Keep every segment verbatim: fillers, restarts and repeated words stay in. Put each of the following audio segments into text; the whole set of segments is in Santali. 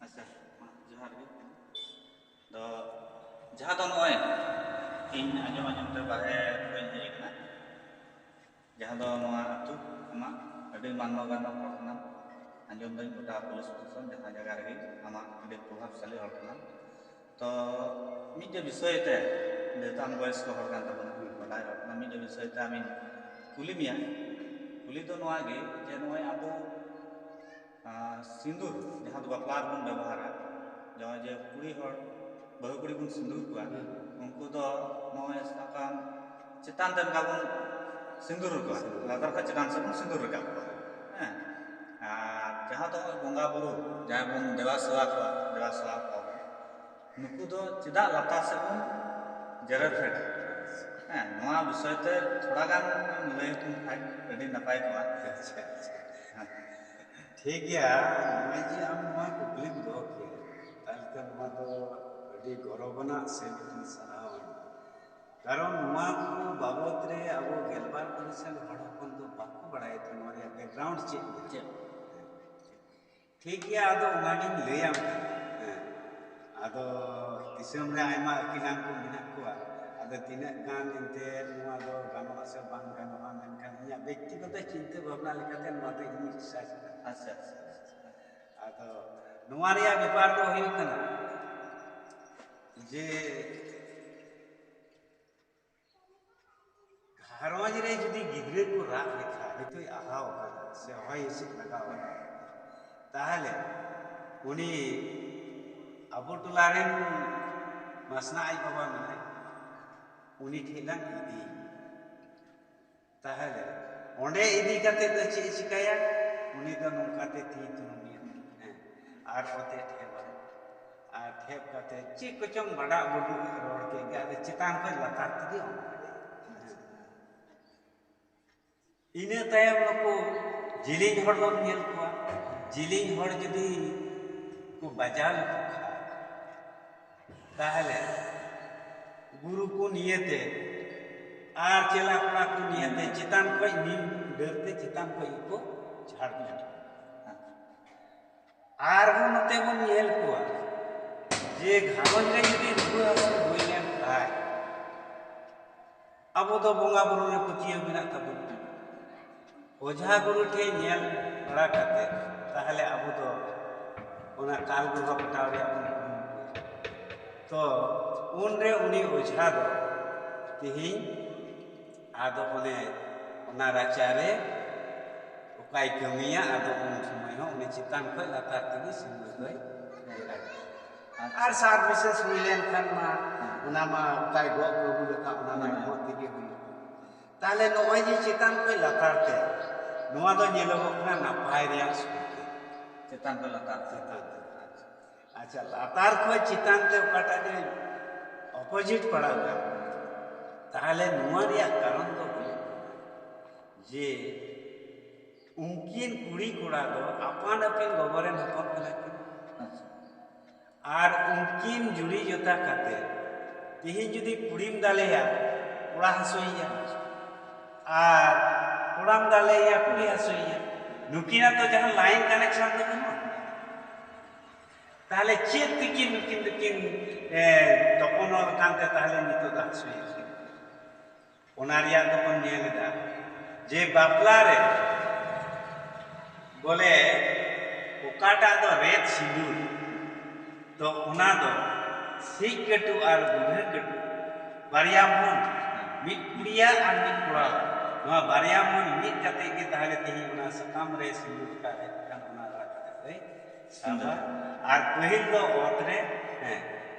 ᱟᱪᱪᱷᱟ, ᱢᱟ ᱡᱚᱦᱟᱨ ᱜᱮ᱾ ᱫᱚ ᱡᱟᱦᱟᱸ ᱫᱚ ᱱᱚᱜᱼᱚᱭ ᱤᱧ ᱟᱸᱡᱚᱢ ᱟᱸᱡᱚᱢ ᱛᱮ ᱵᱟᱨᱦᱮ ᱠᱷᱚᱱᱤᱧ ᱦᱮᱡ ᱟᱠᱟᱱᱟ, ᱡᱟᱦᱟᱸ ᱫᱚ ᱱᱚᱣᱟ ᱟᱹᱛᱩ ᱟᱢᱟᱜ ᱟᱹᱰᱤ ᱢᱟᱱᱱᱚ ᱜᱟᱱᱚᱜ ᱦᱚᱲ ᱠᱟᱱᱟᱢ᱾ ᱟᱸᱡᱚᱢ ᱫᱟᱹᱧ ᱜᱚᱴᱟ ᱯᱩᱞᱤᱥ ᱯᱨᱚᱥᱟᱥᱚᱱ ᱡᱟᱦᱟᱸ ᱡᱟᱭᱜᱟ ᱨᱮᱜᱮ ᱟᱢᱟᱜ ᱟᱹᱰᱤ ᱯᱨᱚᱵᱷᱟᱵᱽᱥᱟᱞᱤ ᱦᱚᱲ ᱠᱟᱱᱟᱢ᱾ ᱛᱚ ᱢᱤᱫᱴᱮᱡ ᱵᱤᱥᱚᱭ ᱛᱮ, ᱡᱮᱦᱮᱛᱩ ᱟᱢ ᱵᱚᱭᱚᱥᱠᱚ ᱦᱚᱲ ᱠᱟᱱ ᱛᱟᱵᱚᱱᱟ, ᱵᱟᱰᱟᱭ ᱦᱚᱲ ᱠᱟᱱᱟ, ᱢᱤᱫᱴᱮᱡ ᱵᱤᱥᱚᱭ ᱛᱮ ᱟᱢᱤᱧ ᱠᱩᱞᱤ ᱢᱮᱭᱟ᱾ ᱠᱩᱞᱤ ᱫᱚ ᱱᱚᱣᱟ ᱜᱮ ᱡᱮ ᱱᱚᱜᱼᱚᱭ ᱟᱵᱚ ᱟᱨ ᱥᱤᱸᱫᱩᱨ, ᱡᱟᱦᱟᱸ ᱫᱚ ᱵᱟᱯᱞᱟ ᱨᱮᱵᱚᱱ ᱵᱮᱵᱚᱦᱟᱨᱟ, ᱱᱚᱜᱼᱚᱭ ᱡᱮ ᱠᱩᱲᱤ ᱦᱚᱲ, ᱵᱟᱹᱦᱩ ᱠᱩᱲᱤ ᱵᱚᱱ ᱥᱤᱸᱫᱩᱨ ᱠᱚᱣᱟ, ᱦᱩᱸ᱾ ᱩᱱᱠᱩ ᱫᱚ ᱱᱚᱜᱼᱚᱭ ᱥᱟᱵ ᱠᱟᱜ ᱢᱮ ᱪᱮᱛᱟᱱ ᱛᱮ ᱚᱱᱠᱟ ᱵᱚᱱ ᱥᱤᱸᱫᱩᱨ ᱠᱚᱣᱟ, ᱥᱤᱸᱫᱩᱨ᱾ ᱞᱟᱛᱟᱨ ᱠᱷᱚᱱ ᱪᱮᱛᱟᱱ ᱥᱮᱫ ᱵᱚᱱ ᱥᱤᱸᱫᱩᱨ ᱨᱟᱠᱟᱵ ᱠᱚᱣᱟ᱾ ᱦᱮᱸ, ᱟᱨ ᱡᱟᱦᱟᱸ ᱫᱚ ᱱᱚᱜᱼᱚᱭ ᱵᱚᱸᱜᱟ ᱵᱩᱨᱩ, ᱡᱟᱦᱟᱸᱭ ᱵᱚᱱ ᱫᱮᱵᱟ ᱥᱮᱵᱟ ᱠᱚᱣᱟ, ᱫᱮᱵᱟ ᱥᱮᱵᱟ ᱠᱚᱣᱟ ᱵᱚᱱ, ᱱᱩᱠᱩ ᱫᱚ ᱪᱮᱫᱟᱜ ᱞᱟᱛᱟᱨ ᱥᱮᱫ ᱵᱚᱱ ᱡᱮᱨᱮᱫ ᱨᱟᱠᱟᱵ ᱠᱚᱣᱟ? ᱦᱮᱸ, ᱱᱚᱣᱟ ᱵᱤᱥᱚᱭ ᱛᱮ ᱛᱷᱚᱲᱟ ᱜᱟᱱ ᱞᱟᱹᱭ ᱟᱵᱚᱱ ᱠᱷᱟᱡ ᱟᱹᱰᱤ ᱱᱟᱯᱟᱭ ᱠᱚᱜᱼᱟ᱾ ᱟᱪᱪᱷᱟ, ᱟᱪᱪᱷᱟ᱾ ᱦᱮᱸ᱾ ᱴᱷᱤᱠ ᱜᱮᱭᱟ, ᱱᱚᱜᱼᱚᱭ ᱡᱮ ᱟᱢ ᱱᱚᱣᱟ ᱠᱩᱠᱞᱤᱢ ᱫᱚᱦᱚ ᱠᱮᱫᱟ, ᱛᱟᱦᱞᱮ ᱛᱚ ᱱᱚᱣᱟ ᱫᱚ ᱟᱹᱰᱤ ᱜᱚᱨᱚᱵᱽ ᱟᱱᱟᱜ ᱥᱮ ᱢᱤᱫᱴᱮᱱ ᱥᱟᱨᱦᱟᱣ ᱟᱱᱟᱜ᱾ ᱠᱟᱨᱚᱱ ᱱᱚᱣᱟ ᱠᱚ ᱵᱟᱵᱚᱛ ᱨᱮ ᱟᱵᱚ ᱜᱮᱞᱵᱟᱨ ᱯᱟᱹᱨᱤᱥ ᱨᱮᱱ ᱦᱚᱲ ᱦᱚᱯᱚᱱ ᱫᱚ ᱵᱟᱠᱚ ᱵᱟᱲᱟᱭᱟ ᱛᱚ ᱱᱚᱣᱟ ᱨᱮᱭᱟᱜ background ᱪᱮᱫ ᱠᱟᱱᱟ᱾ ᱪᱮᱫ? ᱴᱷᱤᱠ ᱜᱮᱭᱟ, ᱟᱫᱚ ᱚᱱᱟᱜᱤᱧ ᱞᱟᱹᱭᱟᱢ ᱠᱟᱱᱟ᱾ ᱦᱮᱸ᱾ ᱟᱫᱚ ᱫᱤᱥᱚᱢ ᱨᱮ ᱟᱭᱢᱟ ᱟᱹᱠᱤᱞᱟᱱ ᱠᱚ ᱢᱮᱱᱟᱜ ᱠᱚᱣᱟ᱾ ᱟᱫᱚ ᱛᱤᱱᱟᱹᱜ ᱜᱟᱱ ᱮᱱᱛᱮ ᱱᱚᱣᱟ ᱫᱚ ᱜᱟᱱᱚᱜᱼᱟ ᱥᱮ ᱵᱟᱝ ᱜᱟᱱᱚᱜᱼᱟ, ᱢᱮᱱᱠᱷᱟᱱ ᱤᱧᱟᱹᱜ ᱵᱮᱠᱛᱤᱜᱚᱛᱚ ᱪᱤᱱᱛᱟᱹ ᱵᱷᱟᱵᱽᱱᱟ ᱞᱮᱠᱟᱛᱮ ᱱᱚᱣᱟ ᱫᱚ ᱤᱧ ᱥᱟᱡ ᱠᱟᱱᱟ᱾ ᱟᱪᱪᱷᱟ, ᱟᱪᱪᱷᱟ, ᱟᱪᱪᱷᱟ᱾ ᱟᱫᱚ ᱱᱚᱣᱟ ᱨᱮᱭᱟᱜ ᱵᱮᱯᱟᱨ ᱫᱚ ᱦᱩᱭᱩᱜ ᱠᱟᱱᱟ ᱡᱮ ᱜᱷᱟᱨᱚᱸᱡᱽ ᱨᱮ ᱡᱩᱫᱤ ᱜᱤᱫᱽᱨᱟᱹ ᱠᱚ ᱨᱟᱜ ᱞᱮᱠᱷᱟᱱ, ᱱᱤᱛᱚᱜ ᱟᱦᱟᱣ ᱟᱠᱟᱱᱟ ᱥᱮ ᱦᱚᱭ ᱦᱤᱸᱥᱤᱫ ᱞᱟᱜᱟᱣ ᱟᱠᱟᱱᱟ, ᱛᱟᱦᱚᱞᱮ ᱩᱱᱤ ᱟᱵᱚ ᱴᱚᱞᱟ ᱨᱮᱱ ᱢᱟᱥᱱᱟ ᱟᱡ ᱵᱟᱵᱟ ᱢᱮᱱᱟᱭ, ᱩᱱᱤ ᱴᱷᱮᱱ ᱞᱟᱝ ᱤᱫᱤᱭᱮᱭᱟ᱾ ᱛᱟᱦᱚᱞᱮ ᱚᱸᱰᱮ ᱤᱫᱤ ᱠᱟᱛᱮ ᱫᱚ ᱪᱮᱫ ᱮ ᱪᱤᱠᱟᱹᱭᱟ? ᱩᱱᱤ ᱫᱚ ᱱᱚᱝᱠᱟᱛᱮ ᱛᱤ ᱛᱩᱨᱩᱢᱮᱭᱟ, ᱦᱮᱸ, ᱟᱨ ᱚᱛᱮ ᱴᱷᱮᱵᱟᱭ, ᱟᱨ ᱴᱷᱮᱵ ᱠᱟᱛᱮ ᱪᱮᱫ ᱠᱚᱪᱚᱝ ᱵᱟᱰᱟᱜ ᱵᱩᱰᱩᱜ ᱮ ᱨᱚᱲ ᱠᱮᱫ ᱜᱮ, ᱟᱫᱚ ᱪᱮᱛᱟᱱ ᱠᱷᱚᱱ ᱞᱟᱛᱟᱨ ᱛᱮᱜᱮ ᱚᱱᱠᱟ ᱜᱮ᱾ ᱤᱱᱟᱹ ᱛᱟᱭᱚᱢ ᱱᱩᱠᱩ ᱡᱤᱞᱤᱧ ᱦᱚᱲ ᱵᱚᱱ ᱧᱮᱞ ᱠᱚᱣᱟ, ᱡᱤᱞᱤᱧ ᱦᱚᱲ ᱡᱩᱫᱤ ᱠᱚ ᱵᱟᱡᱟᱣ ᱞᱮᱠᱚ ᱠᱷᱟᱱ, ᱛᱟᱦᱚᱞᱮ ᱜᱩᱨᱩ ᱠᱚ ᱱᱤᱭᱟᱹᱛᱮ ᱟᱨ ᱪᱮᱞᱟ ᱠᱚᱲᱟ ᱠᱚ ᱱᱤᱭᱟᱹᱛᱮ ᱪᱮᱛᱟᱱ ᱠᱷᱚᱱ ᱱᱤᱢ ᱰᱟᱹᱨ ᱛᱮ ᱪᱮᱛᱟᱱ ᱠᱷᱚᱱ ᱜᱮᱠᱚ ᱡᱷᱟᱲ ᱧᱚᱜᱟ᱾ ᱟᱨᱦᱚᱸ ᱱᱚᱛᱮ ᱵᱚᱱ ᱧᱮᱞ ᱠᱚᱣᱟ ᱡᱮ ᱜᱷᱟᱨᱚᱸᱡᱽ ᱨᱮ ᱡᱩᱫᱤ ᱨᱩᱣᱟᱹ ᱦᱟᱹᱥᱩ ᱦᱩᱭ ᱞᱮᱱ ᱠᱷᱟᱱ ᱟᱵᱚ ᱫᱚ ᱵᱚᱸᱜᱟ ᱵᱩᱨᱩ ᱨᱮ ᱯᱟᱹᱛᱭᱟᱹᱣ ᱢᱮᱱᱟᱜ ᱛᱟᱵᱚᱱᱟ᱾ ᱚᱡᱷᱟ ᱜᱩᱨᱩ ᱴᱷᱮᱱ ᱧᱮᱞ ᱵᱟᱲᱟ ᱠᱟᱛᱮ ᱛᱟᱦᱞᱮ ᱟᱵᱚ ᱫᱚ ᱚᱱᱟ ᱠᱟᱞ ᱜᱨᱚᱦᱚ ᱠᱟᱴᱟᱣ ᱨᱮᱭᱟᱜ ᱵᱚᱱ ᱠᱩᱨᱩᱢᱩᱴᱩᱭᱟ᱾ ᱛᱚ ᱩᱱᱨᱮ ᱩᱱᱤ ᱚᱡᱷᱟ ᱫᱚ ᱛᱤᱦᱤᱧ ᱟᱫᱚ ᱚᱱᱮ ᱚᱱᱟ ᱨᱟᱪᱟ ᱨᱮ ᱚᱠᱟᱭ ᱠᱟᱹᱢᱤᱭᱟ, ᱟᱫᱚ ᱩᱱ ᱥᱚᱢᱚᱭ ᱦᱚᱸ ᱩᱱᱤ ᱪᱮᱛᱟᱱ ᱠᱷᱚᱱ ᱞᱟᱛᱟᱨ ᱛᱮᱜᱮ ᱥᱤᱸᱫᱩᱨ ᱫᱚᱭ ᱧᱮᱞᱟ᱾ ᱟᱨ ᱥᱟᱨ ᱵᱤᱥᱮᱥ ᱦᱩᱭ ᱞᱮᱱᱠᱷᱟᱱ ᱢᱟ ᱚᱱᱟ ᱢᱟ ᱚᱠᱟᱭ ᱜᱚᱜ ᱠᱟᱹᱵᱩᱞ ᱟᱠᱟᱫ ᱚᱱᱟ ᱢᱟ ᱮᱢᱚᱜ ᱛᱮᱜᱮ ᱦᱩᱭᱩᱜᱼᱟ᱾ ᱛᱟᱦᱞᱮ ᱱᱚᱜᱼᱚᱭ ᱡᱮ ᱪᱮᱛᱟᱱ ᱠᱷᱚᱱ ᱞᱟᱛᱟᱨ ᱛᱮ ᱱᱚᱣᱟ ᱫᱚ ᱧᱮᱞᱚᱜᱚᱜ ᱠᱟᱱᱟ ᱱᱟᱯᱟᱭ ᱨᱮᱭᱟᱜ ᱥᱩᱠᱷ᱾ ᱪᱮᱛᱟᱱ ᱠᱷᱚᱱ ᱞᱟᱛᱟᱨ ᱛᱮ᱾ ᱪᱮᱛᱟᱱ ᱛᱮ᱾ ᱟᱪᱪᱷᱟ, ᱞᱟᱛᱟᱨ ᱠᱷᱚᱱ ᱪᱮᱛᱟᱱ ᱛᱮ ᱚᱠᱟᱴᱟᱜ ᱡᱮ ᱚᱯᱳᱡᱤᱴ ᱯᱟᱲᱟᱜ ᱠᱟᱱᱟ, ᱛᱟᱦᱞᱮ ᱱᱚᱣᱟ ᱨᱮᱭᱟᱜ ᱠᱟᱨᱚᱱ ᱫᱚ ᱦᱩᱭᱩᱜ ᱠᱟᱱᱟ ᱡᱮ ᱩᱱᱠᱤᱱ ᱠᱩᱲᱤ ᱠᱚᱲᱟ ᱫᱚ ᱟᱯᱟᱱ ᱟᱹᱯᱤᱱ ᱜᱚᱜᱚ ᱨᱮᱱ ᱦᱚᱯᱚᱱ ᱠᱟᱱᱟ ᱠᱤᱱ᱾ ᱟᱪᱪᱷᱟ᱾ ᱟᱨ ᱩᱱᱠᱤᱱ ᱡᱩᱨᱤ ᱡᱚᱛᱟ ᱠᱟᱛᱮ ᱛᱮᱦᱮᱧ ᱡᱩᱫᱤ ᱠᱩᱲᱤᱢ ᱫᱟᱞᱮᱭᱟ, ᱠᱚᱲᱟ ᱦᱟᱹᱥᱩᱭᱮᱭᱟ, ᱟᱨ ᱠᱚᱲᱟᱢ ᱫᱟᱞᱮᱭᱟ, ᱠᱩᱲᱤ ᱦᱟᱹᱥᱩᱭᱮᱭᱟ, ᱱᱩᱠᱤᱱᱟᱜ ᱫᱚ ᱡᱟᱦᱟᱸ ᱞᱟᱭᱤᱱ ᱠᱟᱱᱮᱠᱥᱚᱱ ᱫᱚ ᱵᱟᱹᱱᱩᱜᱼᱟ᱾ ᱛᱟᱦᱞᱮ ᱪᱮᱫ ᱛᱮᱠᱤᱱ ᱱᱩᱠᱤᱱ ᱫᱚᱠᱤᱱ, ᱮ, ᱛᱚᱯᱚᱱᱚᱜ ᱠᱟᱱᱛᱮ ᱛᱟᱦᱞᱮ ᱱᱤᱛᱚᱜ ᱫᱚ ᱦᱟᱹᱥᱩᱭᱮᱫ ᱠᱤᱱᱟ? ᱚᱱᱟ ᱨᱮᱭᱟᱜ ᱫᱚᱵᱚᱱ ᱧᱮᱞ ᱮᱫᱟ ᱡᱮ ᱵᱟᱯᱞᱟ ᱨᱮ ᱵᱚᱞᱮ ᱚᱠᱟᱴᱟᱜ ᱫᱚ ᱨᱮᱫ ᱥᱤᱸᱫᱩᱨ, ᱛᱚ ᱚᱱᱟ ᱫᱚ ᱥᱤᱧ ᱠᱟᱹᱴᱩᱵ ᱟᱨ ᱵᱩᱰᱷᱟᱹ ᱠᱟᱹᱴᱩᱵ ᱵᱟᱨᱭᱟ ᱢᱚᱱ, ᱢᱤᱫ ᱠᱩᱲᱤᱭᱟᱜ ᱟᱨ ᱢᱤᱫ ᱠᱚᱲᱟᱣᱟᱜ, ᱱᱚᱣᱟ ᱵᱟᱨᱭᱟ ᱢᱚᱱ ᱢᱤᱫ ᱠᱟᱛᱮ ᱜᱮ ᱛᱟᱦᱞᱮ ᱛᱮᱦᱮᱧ ᱚᱱᱟ ᱥᱟᱠᱟᱢ ᱨᱮ ᱥᱤᱸᱫᱩᱨ ᱠᱟᱜ ᱨᱮ ᱠᱷᱟᱱ ᱚᱱᱟ ᱨᱟᱜ ᱠᱟᱛᱮ ᱫᱚᱭ ᱥᱟᱵᱟ᱾ ᱟᱨ ᱯᱟᱹᱦᱤᱞ ᱫᱚ ᱚᱛ ᱨᱮ, ᱦᱮᱸ,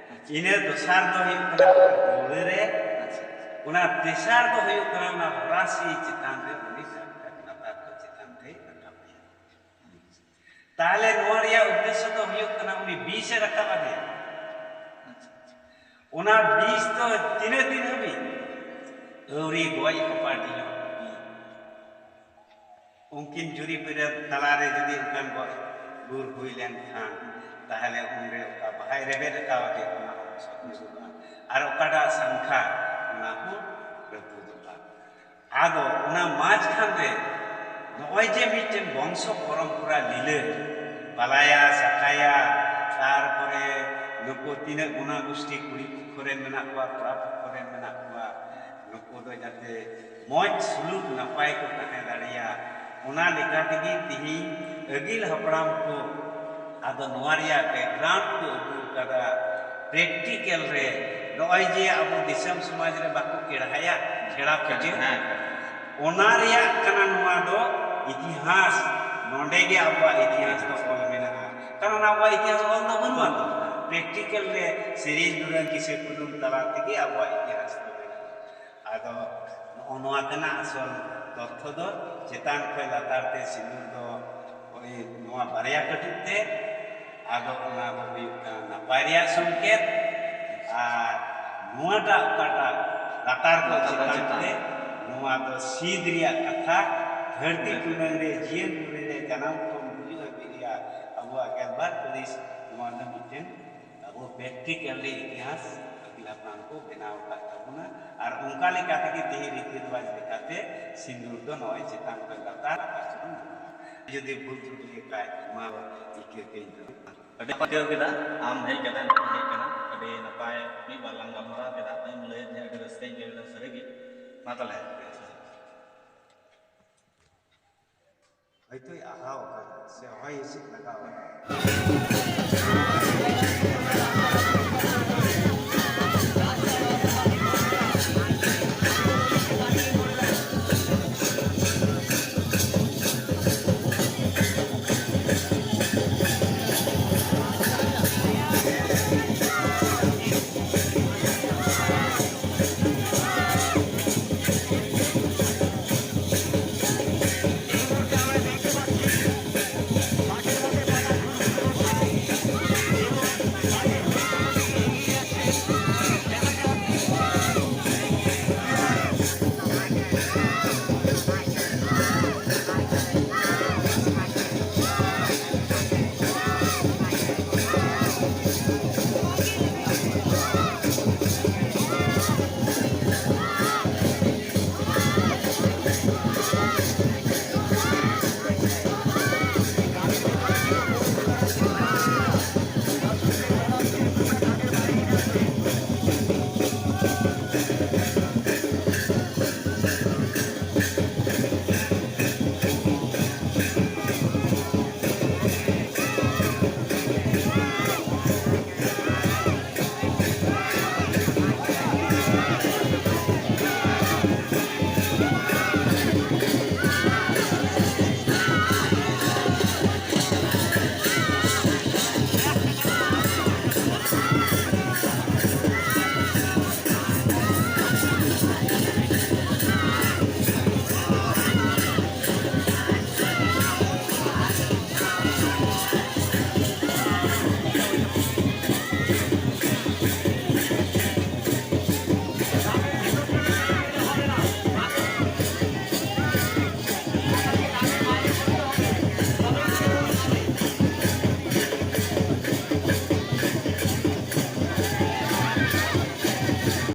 ᱤᱱᱟᱹ ᱫᱚᱥᱟᱨ ᱫᱚ ᱦᱩᱭᱩᱜ ᱠᱟᱱᱟ ᱚᱱᱟ ᱫᱟᱹᱣᱲᱟᱹ ᱨᱮ, ᱚᱱᱟ ᱛᱮᱥᱟᱨ ᱫᱚ ᱦᱩᱭᱩᱜ ᱠᱟᱱᱟ ᱚᱱᱟ ᱦᱚᱨᱟᱥᱤ ᱪᱮᱛᱟᱱ ᱨᱮ ᱩᱱᱤ ᱞᱟᱛᱟᱨ ᱠᱚ ᱪᱮᱛᱟᱱ ᱛᱮᱭ ᱨᱟᱠᱟᱵᱮᱭᱟ᱾ ᱛᱟᱦᱞᱮ ᱱᱚᱣᱟ ᱨᱮᱭᱟᱜ ᱩᱫᱽᱫᱮᱥᱥᱚ ᱫᱚ ᱦᱩᱭᱩᱜ ᱠᱟᱱᱟ ᱩᱱᱤ ᱵᱤᱥ ᱮ ᱨᱟᱠᱟᱵ ᱟᱫᱮᱭᱟ᱾ ᱚᱱᱟ ᱵᱤᱥ ᱫᱚ ᱛᱤᱱᱟᱹᱜ ᱫᱤᱱ ᱦᱟᱹᱵᱤᱡ? ᱟᱹᱣᱨᱤ ᱜᱚᱡ ᱦᱚᱯᱟᱴᱤᱧᱚᱜ ᱦᱟᱹᱵᱤᱡ᱾ ᱩᱱᱠᱤᱱ ᱡᱩᱨᱤ ᱯᱟᱹᱨᱤ ᱛᱟᱞᱟᱨᱮ ᱡᱩᱫᱤ ᱚᱱᱠᱟᱱ ᱜᱚᱡ ᱜᱩᱨ ᱦᱩᱭ ᱞᱮᱱᱠᱷᱟᱱ, ᱛᱟᱦᱞᱮ ᱩᱱᱨᱮ ᱚᱠᱟ ᱵᱟᱦᱟᱭ ᱨᱮᱵᱮᱫ ᱟᱠᱟᱣᱟᱫᱮ ᱚᱱᱟ ᱦᱚᱸ ᱥᱚᱛ ᱧᱩᱨᱩᱜᱼᱟ᱾ ᱟᱨ ᱚᱠᱟᱴᱟᱜ ᱥᱟᱝᱠᱷᱟ, ᱚᱱᱟ ᱦᱚᱸ ᱨᱟᱹᱯᱩᱫᱚᱜᱼᱟ᱾ ᱟᱫᱚ ᱚᱱᱟ ᱢᱟᱡᱷᱠᱷᱟᱱ ᱨᱮ ᱱᱚᱜᱼᱚᱭ ᱡᱮ ᱢᱤᱫᱴᱮᱱ ᱵᱚᱝᱥᱚ ᱯᱚᱨᱚᱢᱯᱚᱨᱟ ᱞᱤᱞᱟᱹ, ᱵᱟᱞᱟᱭᱟ, ᱥᱟᱠᱷᱟᱭᱟ, ᱛᱟᱨᱯᱚᱨᱮ ᱱᱩᱠᱩ ᱛᱤᱱᱟᱹᱜ ᱜᱩᱱᱟ ᱜᱩᱥᱴᱤ ᱠᱩᱲᱤ ᱯᱚᱠᱷᱚ ᱨᱮᱱ ᱢᱮᱱᱟᱜ ᱠᱚᱣᱟ, ᱠᱚᱲᱟ ᱯᱚᱠᱷᱚ ᱨᱮᱱ ᱢᱮᱱᱟᱜ ᱠᱚᱣᱟ, ᱱᱩᱠᱩ ᱫᱚ ᱡᱟᱛᱮ ᱢᱚᱡᱽ ᱥᱩᱞᱩᱠ ᱱᱟᱯᱟᱭ ᱠᱚ ᱛᱟᱦᱮᱸ ᱫᱟᱲᱮᱭᱟᱜ, ᱚᱱᱟ ᱞᱮᱠᱟ ᱛᱮᱜᱮ ᱛᱤᱦᱤᱧ ᱟᱹᱜᱤᱞ ᱦᱟᱯᱲᱟᱢ ᱠᱚ ᱟᱫᱚ ᱱᱚᱣᱟ ᱨᱮᱭᱟᱜ background ᱠᱚ ᱟᱹᱜᱩ ᱟᱠᱟᱫᱟ᱾ Practical ᱨᱮ ᱱᱚᱜᱼᱚᱭ ᱡᱮ ᱟᱵᱚ ᱫᱤᱥᱚᱢ ᱥᱚᱢᱟᱡᱽ ᱨᱮ ᱵᱟᱠᱚ ᱠᱮᱲᱦᱟᱭᱟ, ᱠᱷᱮᱲᱟ ᱯᱩᱡᱟᱹ, ᱦᱮᱸ᱾ ᱚᱱᱟ ᱨᱮᱭᱟᱜ ᱠᱟᱱᱟ ᱱᱚᱣᱟ ᱫᱚ ᱤᱛᱤᱦᱟᱥ᱾ ᱱᱚᱰᱮ ᱜᱮ ᱟᱵᱚᱣᱟᱜ ᱤᱛᱤᱦᱟᱥ ᱫᱚ ᱚᱞ ᱢᱮᱱᱟᱜᱼᱟ᱾ ᱠᱟᱨᱚᱱ ᱟᱵᱚᱣᱟᱜ ᱤᱛᱤᱦᱟᱥ ᱚᱞ ᱫᱚ ᱵᱟᱹᱱᱩᱜᱼᱟ ᱛᱚ᱾ Practical ᱨᱮ ᱥᱮᱨᱮᱧ ᱫᱩᱨᱟᱹᱝ ᱠᱤᱥᱟᱹ ᱠᱩᱫᱩᱢ ᱛᱟᱞᱟ ᱛᱮᱜᱮ ᱟᱵᱚᱣᱟᱜ ᱤᱛᱤᱦᱟᱥ ᱫᱚ ᱢᱮᱱᱟᱜᱼᱟ᱾ ᱟᱫᱚ ᱱᱚᱜᱼᱚ ᱱᱚᱣᱟ ᱠᱟᱱᱟ ᱟᱥᱚᱞ ᱛᱚᱛᱛᱷᱚ ᱫᱚ᱾ ᱪᱮᱛᱟᱱ ᱠᱷᱚᱱ ᱞᱟᱛᱟᱨ ᱛᱮ ᱥᱤᱸᱫᱩᱨ ᱫᱚ ᱳᱭ ᱱᱚᱣᱟ ᱵᱟᱨᱭᱟ ᱠᱟᱹᱴᱩᱵ ᱛᱮ, ᱟᱫᱚ ᱚᱱᱟ ᱫᱚ ᱦᱩᱭᱩᱜ ᱠᱟᱱᱟ ᱱᱟᱯᱟᱭ ᱨᱮᱭᱟᱜ ᱥᱚᱝᱠᱮᱛ᱾ ᱟᱨ ᱱᱚᱣᱟᱴᱟᱜ ᱚᱠᱟᱴᱟᱜ ᱞᱟᱛᱟᱨ ᱠᱷᱚᱱ ᱞᱟᱛᱟᱨ ᱠᱷᱚᱱ ᱪᱮᱛᱟᱱ ᱪᱮᱛᱟᱱ᱾ ᱛᱮ, ᱱᱚᱣᱟ ᱫᱚ ᱥᱤᱫ ᱨᱮᱭᱟᱜ ᱠᱟᱛᱷᱟ᱾ ᱫᱷᱟᱹᱨᱛᱤ ᱦᱮᱸ᱾ ᱴᱩᱰᱟᱹᱝ ᱨᱮ ᱡᱤᱭᱚᱱ ᱯᱩᱨᱤ ᱨᱮ ᱡᱟᱱᱟᱢ ᱠᱷᱚᱱ ᱜᱩᱡᱩᱜ ᱦᱟᱹᱵᱤᱡ ᱨᱮᱭᱟᱜ ᱟᱵᱚᱣᱟᱜ ᱜᱮᱞᱵᱟᱨ ᱯᱟᱹᱨᱤᱥ, ᱱᱚᱣᱟ ᱨᱮᱱᱟᱜ ᱢᱤᱫᱴᱮᱱ ᱟᱵᱚ practically ᱤᱛᱤᱦᱟᱥ ᱟᱹᱜᱤᱞ ᱦᱟᱯᱲᱟᱢ ᱠᱚ ᱵᱮᱱᱟᱣ ᱟᱠᱟᱫ ᱛᱟᱵᱚᱱᱟ᱾ ᱟᱨ ᱚᱱᱠᱟ ᱞᱮᱠᱟ ᱛᱮᱜᱮ ᱛᱮᱦᱮᱧ ᱨᱤᱛᱤ ᱨᱮᱣᱟᱡᱽ ᱞᱮᱠᱟᱛᱮ ᱥᱤᱸᱫᱩᱨ ᱫᱚ ᱱᱚᱜᱼᱚᱭ ᱪᱮᱛᱟᱱ ᱠᱷᱚᱱ ᱞᱟᱛᱟᱨ, ᱞᱟᱛᱟᱨ ᱠᱷᱚᱱ ᱩᱯᱚᱨ᱾ ᱡᱩᱫᱤ ᱵᱷᱩᱞ ᱛᱨᱩᱴᱤ ᱞᱮᱠᱷᱟᱡ ᱢᱟ ᱤᱠᱟᱹ ᱠᱟᱹᱧ ᱫᱚ᱾ ᱟᱹᱰᱤ ᱴᱷᱤᱠᱟᱹᱣ ᱠᱮᱫᱟ, ᱟᱢ ᱦᱮᱡ ᱠᱟᱛᱮ ᱦᱮᱡ ᱠᱟᱱᱟ, ᱟᱹᱰᱤ ᱱᱟᱯᱟᱭ ᱢᱤᱫ ᱵᱟᱨ ᱞᱟᱝ ᱜᱟᱞᱢᱟᱨᱟᱣ ᱠᱮᱫᱟ, ᱟᱢᱮᱢ ᱞᱟᱹᱭ ᱟᱹᱫᱤᱧᱟ, ᱟᱹᱰᱤ ᱨᱟᱹᱥᱠᱟᱹᱧ ᱟᱹᱭᱠᱟᱹᱣ ᱠᱮᱫᱟ ᱥᱟᱹᱨᱤᱜᱮ᱾ ᱢᱟ ᱛᱟᱦᱞᱮ᱾ ᱦᱚᱭᱛᱳᱭ ᱟᱦᱟᱣ ᱟᱠᱟᱱᱟ ᱥᱮ ᱦᱚᱭ ᱦᱤᱸᱥᱤᱫ ᱞᱟᱜᱟᱣ ᱟᱠᱟᱱᱟ᱾